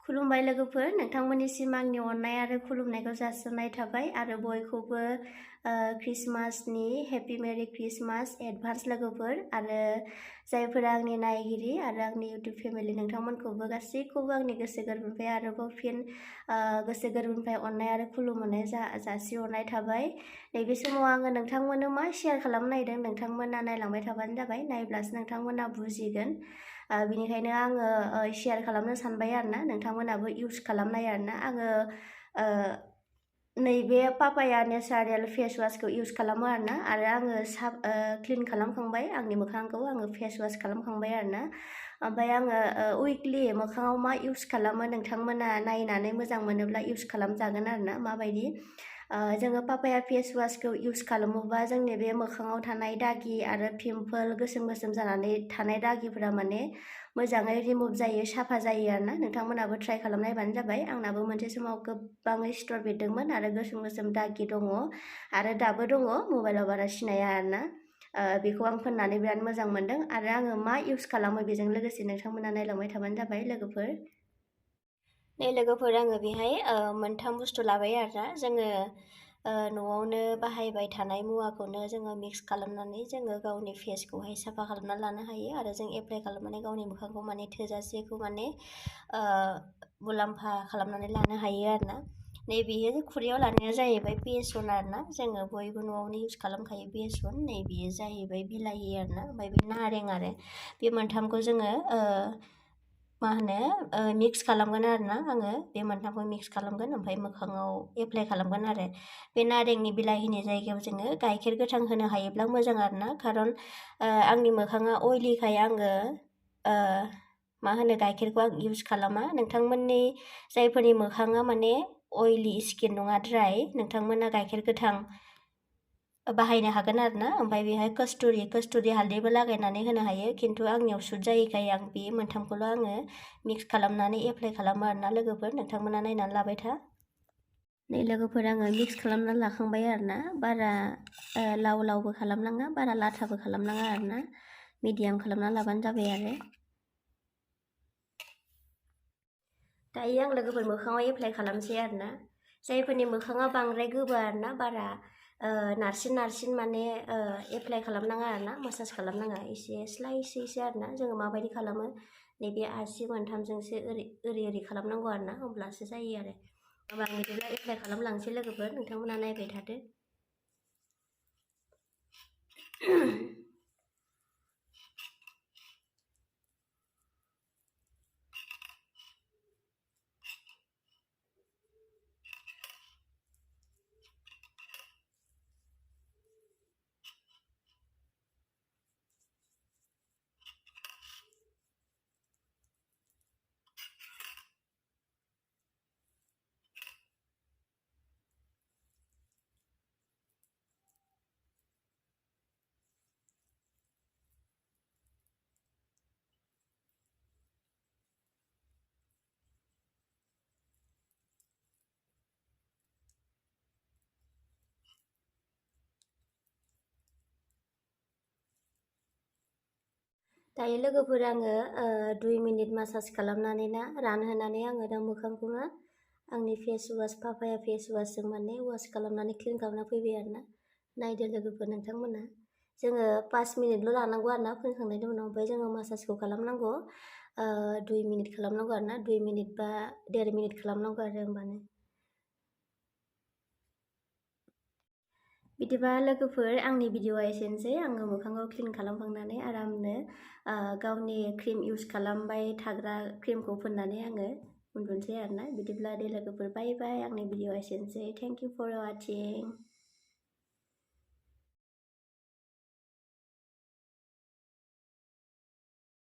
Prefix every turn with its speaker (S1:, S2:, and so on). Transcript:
S1: खुलुमबाय लोगोफोर, नोंथांमोननिसिम आंनि अननाय आरो खुलुमनायखौ जासिहरनाय थाबाय आरो बयखौबो क्रिसमासनि हेपि मेरि क्रिसमास एडभान्स लोगोफोर आरो जायफोरा आंनि नायगिरि आरो आंनि इउटिउब फेमिलि नोंथांमोनखौबो गासैखौबो आंनि गोसो गोरबोनिफ्राय आरोबाव फिन गोसो गोरबोनिफ्राय अननाय आरो खुलुमनाय जासिहरनाय थाबाय। नैबे समाव आङो नोंथांमोननो मा शेयार खालामनो नागिरदों नोंथांमोना नायलांबाय थाबानो जाबाय, नायब्लासो नोंथांमोना बुजिगोन। बिनिखायनो आङो शेयार खालामनो सानबाय आरोना, नोंथांमोनाबो इउज खालामनाय आरोना। आङो नैबे पापाया नेचारेल फेस वाशखौ इउज खालामो आरोना आरो आङो क्लिन खालामखांबाय आंनि मोखांखौ, आङो फेस वाश खालामखांबाय आरोना। ओमफ्राय आङो उइकलि मोखाङाव मा इउज खालामो नोंथांमोना नायनानै मोजां मोनोब्ला इउज खालामजागोन आरोना। माबायदि जोङो पापाया फेस वाशखौ इउज खालामोबा जोंनि बे मोखाङाव थानाय दागि आरो पिम्पल गोसोम गोसोम जानानै थानाय दागिफोरा माने मोजाङै रिमुभ जायो, साफा जायो आरोना। नोंथांमोनाबो ट्राइ खालामनायबानो जाबाय। आंनाबो मोनसे समाव गोबाङै सिथर बेरदोंमोन आरो गोसोम गोसोम दागि दङ आरो दाबो दङ, मबाइलाव बारा सिनाया आरोना। बेखौ आं फोननानै बिराद मोजां मोनदों आरो आङो मा इउज खालामो बेजों लोगोसे नोंथांमोना नायलांबाय थाबानो जाबाय लोगोफोर। नै लोगोफोर, आङो बेहाय मोनथाम बुस्थु लाबाय आरोना। जोङो न'आवनो बाहायबाय थानाय मुवाखौनो जोङो मिक्स खालामनानै जोङो गावनि फेसखौहाय साफा खालामना लानो हायो आरो जों एप्लाइ खालामनानै गावनि मोखांखौ माने थोजासेखौ माने मुलाम्फा खालामनानै लानो हायो आरोना। नै बेयो खुरैयाव लानाया जाहैबाय बेसन आरोना, जोङो बयबो न'आवनो इउज खालामखायो बेसन। नै बेयो जाहैबाय बिलाहि आरोना, ओमफ्राय बे नारें आरो बे मोनथामखौ जोङो मा होनो मिक्स खालामगोन आरोना। आङो बे मोनथामखौ मिक्स खालामगोन ओमफ्राय मोखाङाव एप्लाइ खालामगोन आरो। बे नारेंनि बिलाहिनि जायगायाव जोङो गाइखेर गोथां होनो हायोब्ला मोजां आरोना, खारन आंनि मोखाङा अइलिखाय आङो मा होनो गाइखेरखौ आं इउज खालामा। नोंथांमोननि जायफोरनि मोखाङा माने अइलि स्किन नङा, ड्राइ, नोंथांमोना गाइखेर गोथां बाहायनो हागोन आरोना। ओमफ्राय बेहाय कस्तुरि हालदैबो लागायनानै होनो हायो, खिन्थु आंनियाव सुट जायैखाय आं बे मोनथामखौल' आङो मिक्स खालामनानै एप्लाइ खालामो आरोना लोगोफोर। नोंथांमोना नायनानै लाबाय था। नै लोगोफोर, आङो मिक्स खालामनानै लाखांबाय आरोना। बारा लाव लावबो खालामनाङा, बारा लाथाबो खालामनाङा आरोना, मिडियाम खालामना लाबानो जाबाय आरो। दायो आं लोगोफोर मोखाङाव एप्लाइ खालामसै आरोना। जायफोरनि मोखाङा बांद्राय गोबा आरोना, बारा नारसिन माने एप्लाइ खालामनाङा आरोना, मासाज खालामनाङा, एसे स्लाइसैसो आरोना। जोङो माबायदि खालामो, नैबे आसि मोनथामजोंसो ओरै खालामनांगौ आरोना, अब्लासो जायो आरो। होमबा आं बिदिब्ला एप्लाइ खालामलांसै लोगोफोर, नोंथांमोना नायबाय थादो। दायो लोगोफोर, आङो 2 मिनिट मासाज खालामनानै ना रानहोनानै आङो दा मोखांखौनो आंनि फेस वाश पापाया फेस वाशजों माने वाश खालामनानै क्लिन खालामना फैबाय आरोना। नायदो लोगोफोर नोंथांमोना, जोङो 5 मिनिटल' लानांगौ आरोना फोनखांनायनि उनाव। ओमफ्राय जोङो मासाजखौ खालामनांगौ 2 मिनिट खालामनांगौ आरोना, 2 मिनिट बा 1.5 मिनिट खालामनांगौ आरो होमबानो। बिदिबा लोगोफोर, आंनि भिडिअआ एसेनोसै। आङो मोखांखौ क्लिन खालामखांनानै आरामनो गावनि क्रिम इउज खालामबाय थाग्रा क्रिमखौ फोननानै आङो उन्दुनोसै आरोना। बिदिब्ला दे लोगोफोर, बाय बाय। आंनि भिडिअआ एसेनोसै। Thank you for वाचिं।